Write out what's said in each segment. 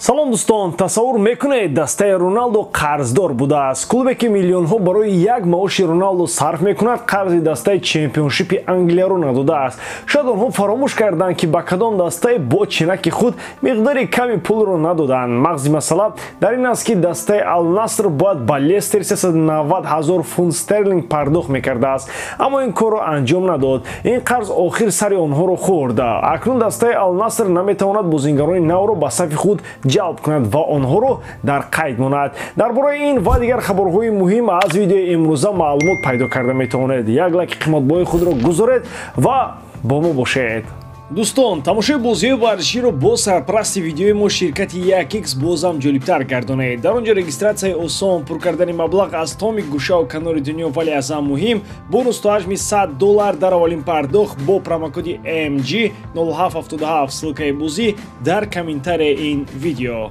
Салом, дӯстон. Тасаввур мекунед, дастаи Роналдо қарздор будааст. Клубе, ки миллионҳо барои як маоши Роналдо сарф мекунад, қарзи дастаи Чемпионшипи Англияро надодааст. Шояд онҳо фаромӯш карданд, ки ба кадом дастаи бо чинаки худ миқдори ками пулро надоданд. Мағзи масъала дар ин аст, ки дастаи Алнаср бояд ба Лестер 390 ҳазор фунт стерлинг пардохт мекардааст, аммо ин корро анҷом надод. Ин қарз охир сари онҳоро хӯрд. Акнун дастаи Алнаср наметавонад бозингарони навро ба сафи худ ҷалб кунад ва онҳоро дар қайд монад. Дар бораи ин ва дигар хабарҳои муҳим аз видеои имрӯза маълумот пайдо карда метавонед. Як лайки қиматбоҳои худро гузоред ва бо мо бошед. Дӯстон, тамошои бозиҳои варзиширо бо сарпарасти видеои мо, ширкати 1x, бозам ҷолибтар гардонед. Дар он ҷо регистратсияи осон, пур кардани маблағ аз томи гӯшаву канори дунё, вале аз ҳам муҳим, бонус то ҳаҷми 100 доллар дар аввалин пардохт бо промокоди MG 0777. Ссылкаи бозӣ дар комментарияи ин видео.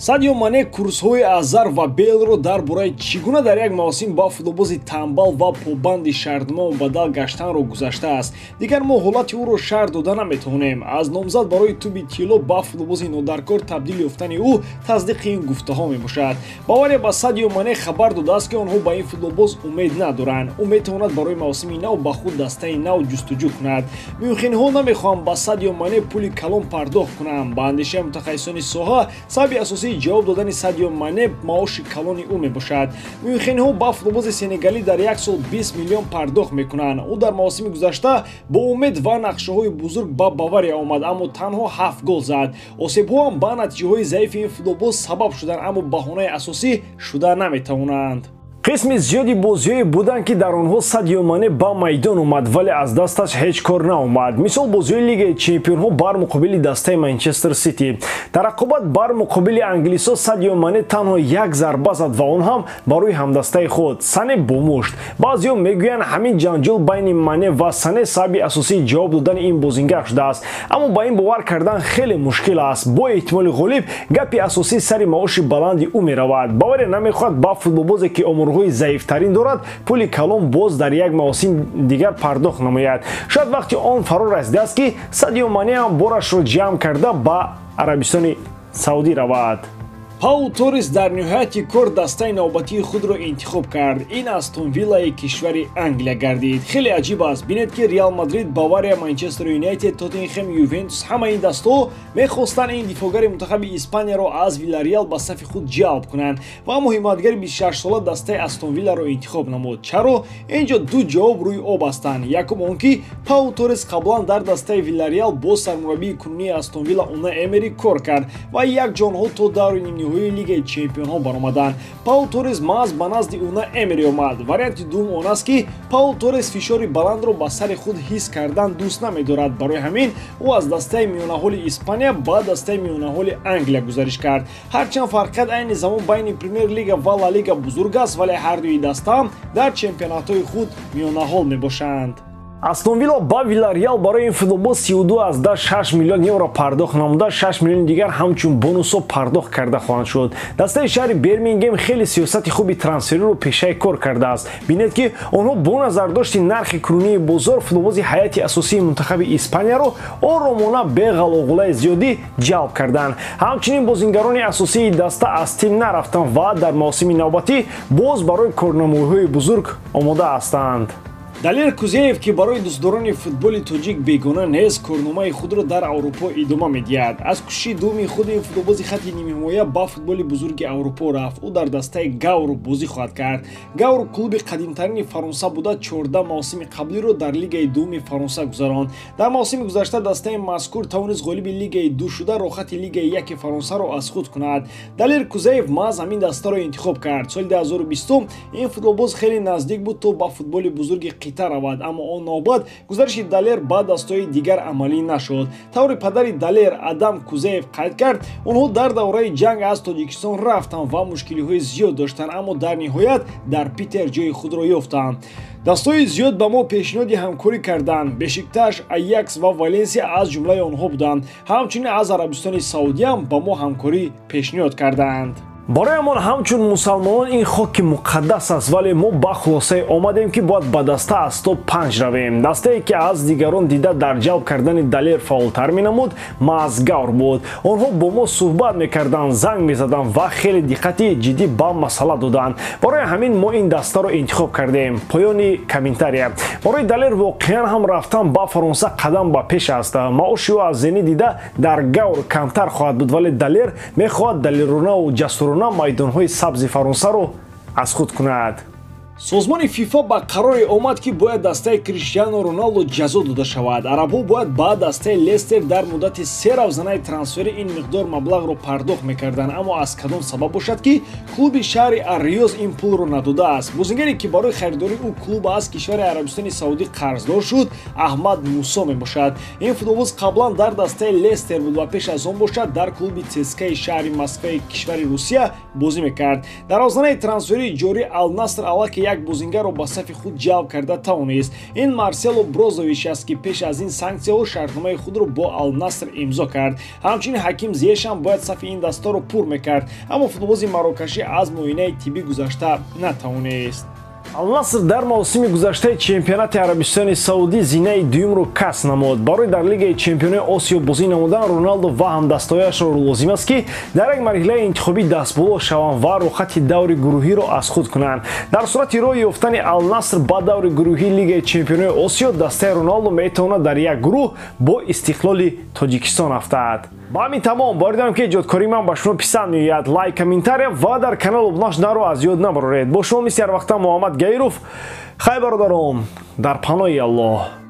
Садио Мане курсҳои Азар ва Бейлро дар бораи чӣ гуна дар як мавсим ба футболбози тамбал ва побанди шартнома мубаддал гаштанро гузаштааст. Дигар мо ҳолати ӯро шарҳ дода наметавонем. Аз номзад барои тӯби тилло ба футболбози нодаркор табдил ёфтани ӯ тасдиқи ин гуфтаҳо мебошад. Бавария ба Садио Мане хабар додааст, ки онҳо ба ин футболбоз умед надоранд. Ӯ метавонад барои мавсими нав ба худ дастаи нав ҷустуҷӯ кунад. Мюнхенҳо намехоҳанд ба Садио Мане пули калон пардохт кунанд. Ба андешаи мутахассисони соҳа, сабаби асосии ҷавоб додани Садио Мане маоши калони ӯ мебошад. Мюнхенҳо ба футболбози сенегалӣ дар як сол 20 миллион пардохт мекунанд. Ӯ дар мавсими гузашта бо умед ва нақшаҳои бузург ба Бавария омад, аммо танҳо ҳафт гол зад. Осебҳо ҳам ба натиҷаҳои заифи ин футболбоз сабаб шуданд, аммо баҳонаи асосӣ шуда наметавонанд. Қисми зиёди бозиҳое буданд, ки дар онҳо Садио Мане ба майдон омад, вале аз дасташ ҳеҷ кор наомад. Мисол, бозиҳои Лигаи чемпионҳо бар муқобили дастаи Манчестер Сити. Дар рақобат бар муқобили англисо Садио Мане танҳо як зарба зад ва он ҳам барои ҳамдастаи худ Сане бо мушт. Баъзеҳо мегӯянд, ҳамин ҷанҷол байни Мане ва Сане сабаби асосии ҷавоб додани ин бозингар шудааст, аммо ба ин бовар кардан хеле мушкил аст. Бо эҳтимоли ғолиб гапи асосӣ сари маоши баланди ӯ меравад. Бавария намехоҳад ба футболбозе, ки оморҳои заифтарин дорад, пули калон боз дар як мавсим дигар пардохт намояд. Шояд вақти он фаро расидааст, ки Садио Мане ҳам борашро ҷамъ карда ба Арабистони Саудӣ равад. Пау Торрес дар ниҳояти кор дастаи навбатии худро интихоб кард. Ин Астон Виллаи кишвари Англия гардид. Хеле аҷиб аст. Бинед, ки Реал Мадрид, Бавария, Манчестер Юнайтед, Тоттенхем, Ювентус, ҳамаи ин дастҳо мехостанд ин дифоъгари мунтахаби Испанияро аз Вилареал ба сафи худ ҷалб кунанд ва аммо ҳимоятгари 26сола дастаи Астон Вилларо интихоб намуд. Чаро? Ин ҷо ду ҷавоб рӯи об ҳастанд. Якум он ки Пау Торрес қаблан дар дастаи Вилареал бо сармураббии кунунии Астон Вилла Уна Эмери кор кард ва якҷо онҳо то даври нимниҳоии Лигаи чемпионҳо баромаданд. Паул Торрес маҳз ба назди Уна Эмери омад. Варианти дуввум он аст, ки Паул Торрес фишори баландро ба сари худ ҳис кардан дӯст намедорад. Барои ҳамин ӯ аз дастаи миёнаҳоли Испания ба дастаи миёнаҳоли Англия гузариш кард. Ҳарчанд фарқият айни замон байни Премер-лига ва Ла Лига бузург аст, вале ҳардуи даста дар чемпионатҳои худ миёнаҳол мебошанд. Астон Вилла ба Вилареал барои ин футболбоз 32,6 миллион евро пардохт намуда, 6 миллиони дигар ҳамчун бонусҳо пардохт карда хоҳанд шуд. Дастаи шаҳри Бермингем хеле сиёсати хуби трансфериро пешаи кор кардааст. Бинед, ки онҳо бо назардошти нархи кунунии бозор футболбози ҳайати асосии мунтахаби Испанияро оромона, бе ғалоғулаи зиёдӣ ҷалб карданд. Ҳамчунин бозингарони асосии даста аз тим нарафтанд ва дар мавсими навбатӣ боз барои корнамоиҳои бузург омода ҳастанд. Далер Кузеев, ки барои дӯстдорони футболи тоҷик бегона нест, корномаи худро дар Аврупо идома медиҳад. Аз кӯшиши дуввуми худ ин футболбози хатти нимҳимоя ба футболи бузурги Аврупо рафт. Ӯ дар дастаи Гавр бозӣ хоҳад кард. Гавр клуби қадимтарини Фаронса буда, 14 мавсими қаблиро дар Лигаи дуввуми Фаронса гузаронд. Дар мавсими гузашта дастаи мазкур тавонист ғолиби Лигаи ду шуда, роҳхати Лигаи яки Фаронсаро аз худ кунад. Далер Кузеев маҳз ҳамин дастаро интихоб кард. Соли 2020 ин футболбоз хеле наздик буд, то ба футболи бузурги қита равад, аммо он навбат гузариши Далер ба дастҳои дигар амалӣ нашуд. Таври падари Далер, Адам Кузеев, қайд кард, онҳо дар давраи ҷанг аз Тоҷикистон рафтанд ва мушкилиҳои зиёд доштанд, аммо дар ниҳоят дар Питер ҷои худро ёфтанд. Дастҳои зиёд ба мо пешниҳоди ҳамкорӣ карданд. Бешикташ, Аякс ва Валенсия аз ҷумлаи онҳо буданд. Ҳамчунин аз Арабистони Саудиам ба мо ҳамкорӣ пешниҳод кардаанд. Барои мо ҳамчун мусалмонон ин хоки муқаддас аст, вале мо ба хулосае омадем, ки бояд ба даста аз топ 5 равем. Дастае, ки аз дигарон дида дар ҷалб кардани Далер фаъолтар менамуд, маҳз Гавр буд. Онҳо бо мо суҳбат мекарданд, занг мезаданд ва хеле диққати ҷиддӣ ба масъала доданд. Барои ҳамин мо ин дастаро интихоб кардем. Поёни комментария. Барои Далер воқеан ҳам рафтан ба Фаронса қадам ба пеш аст. Маоши ӯ аз Зенит дида дар Гавр камтар хоҳад буд, вале Далер мехоҳад далеронаву ҷасурона майдонҳои сабзи Фаронсаро аз худ кунад. Созмони ФИФА ба қароре омад, ки бояд дастаи Криштиану Роналдо ҷазо дода шавад. Арабҳо бояд ба дастаи Лестер дар муддати се равзанаи трансфери ин миқдор маблағро пардохт мекарданд, аммо аз кадом сабаб бошад, ки клуби шаҳри Арриёз ин пулро надодааст. Бозингаре, ки барои харидории ӯ клуб аз кишвари Арабистони Саудӣ қарздор шуд, Аҳмад Мусо мебошад. Ин футболбоз қаблан дар дастаи Лестер буд ва пеш аз он бошад дар клуби ЦСКАи шаҳри Москваи кишвари Русия бозӣ мекард. Дар равзанаи трансферии ҷорӣ Алнаср аллакай як бозингарро ба сафи худ ҷалб карда тавонист. Ин Марсело Брозович аст, ки пеш аз ин санксияҳо шартномаи худро бо Алнаср имзо кард. Ҳамчунин Ҳаким Зиеш ҳам бояд сафи ин дастаро пур мекард, аммо футболбози марокашӣ аз муоинаи тиббӣ гузашта натавонист. Алнаср дар мавсими гузаштаи чемпионати Арабистони Саудӣ зинаи дуюмро касб намуд. Барои дар Лигаи чемпионои Осиё бозӣ намудан Роналдо ва ҳамдастояшро лозим аст, ки дар як марҳилаи интихобӣ дастболо шаванд ва рухати даври гурӯҳиро аз худ кунанд. Дар сурати роҳ ёфтани Алнаср ба даври гурӯҳии Лигаи чемпионои Осиё, дастаи Роналдо метавонад дар як гурӯҳ бо Истиқлоли Тоҷикистон афтад. Ба ҳамин тамом. Боридам, ки эҷодкории ман ба шумо писанд меояд. Лайк, комментария ва дар канал обуна шуданро аз ёд набароред. Бо шумо мисли ҳар вақта Муҳаммад Гаиров. Хай, бародаром, дар паноҳи Аллоҳ.